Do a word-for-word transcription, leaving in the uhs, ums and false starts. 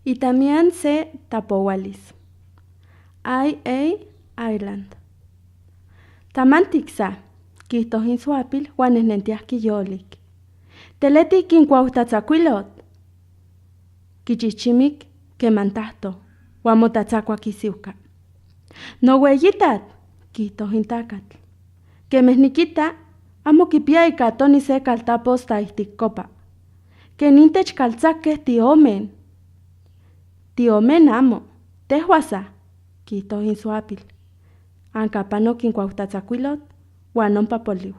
Itamiyan se tapowalis. I A Ireland. Tamantiksa, kitohin swapil wa nenentiah kiyolik. Teleti kinkwauhtatsakwilot. Kichichimik kemantahto, wa motatsakwa kisiuka. No weyitat, kitohin takatl. Kemehnikita, amo kipiya ikato ni se kaltaposta ihtik kopa. Kenin techkaltsak kehti omen. Ti omen amo, tehwasa, kitohin swapil. Ankapano kinkwauhtatsakwilot, wa no mpapolihu.